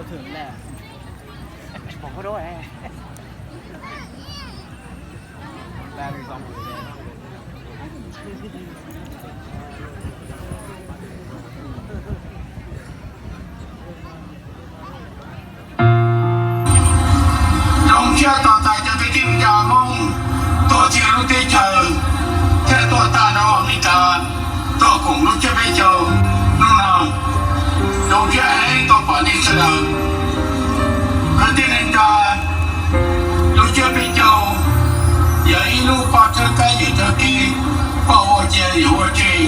Zoo siab tos txais cov kwv tij neej tsa Hmoob tuaj txhij lub teb chaws thiab tuaj tag nrho neej tsa tuaj koom lub tsiab peb caug hnub no. Zoo siab heev tau pom nej sawv daws. Kwv tij neej tsa, lub tsiab peb caug yog ib lub paj tshawb kab yawm tshawb kev, paj ua cia yawm ua tseg,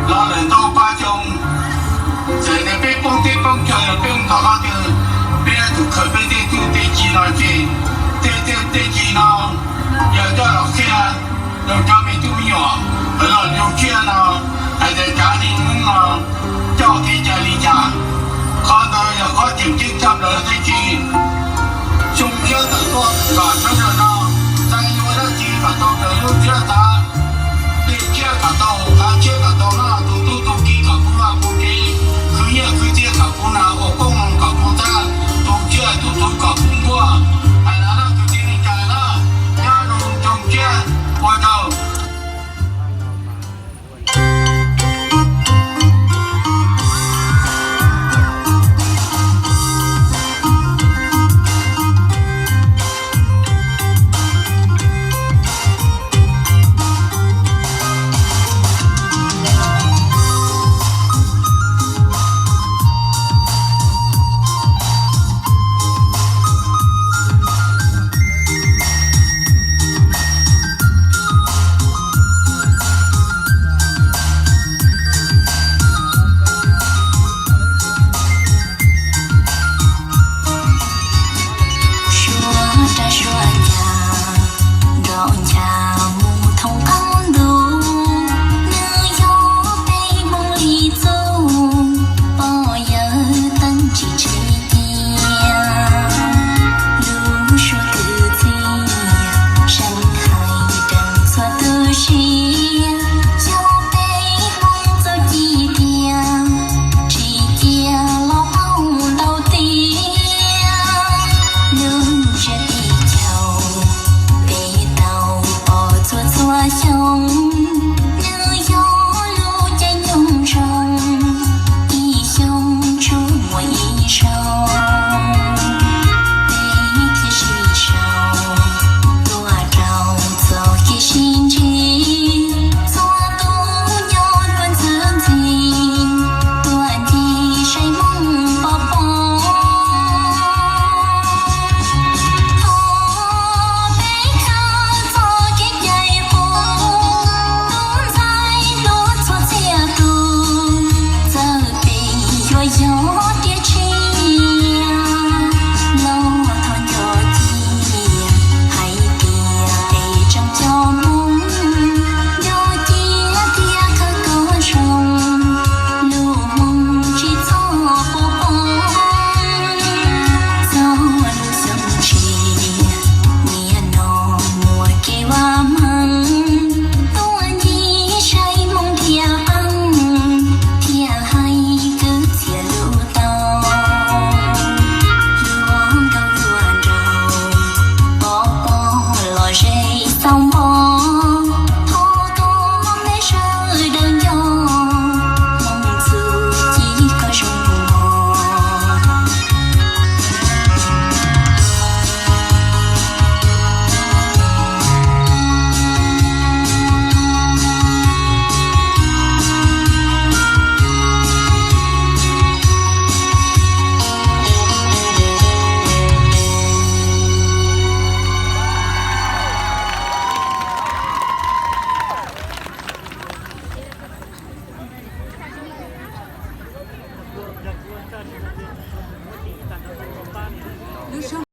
los lawm ntau pab xyoo. Txawm tias peb poob teb poob chaw los peb mus tau qhov twg, peb yuav tsum khaws peb tej txuj tej ci no tseg. Tej txuj tej ci no yog coj los qhia rau cov me tub me nyuam los zoo siab no hais tias cov neeg Hmoob no coj kev cai li cas. Qhov ntawd yog qhov tseem ceeb tshaj plaws teb tsi. Xyoo tshiab tawm tuaj los txog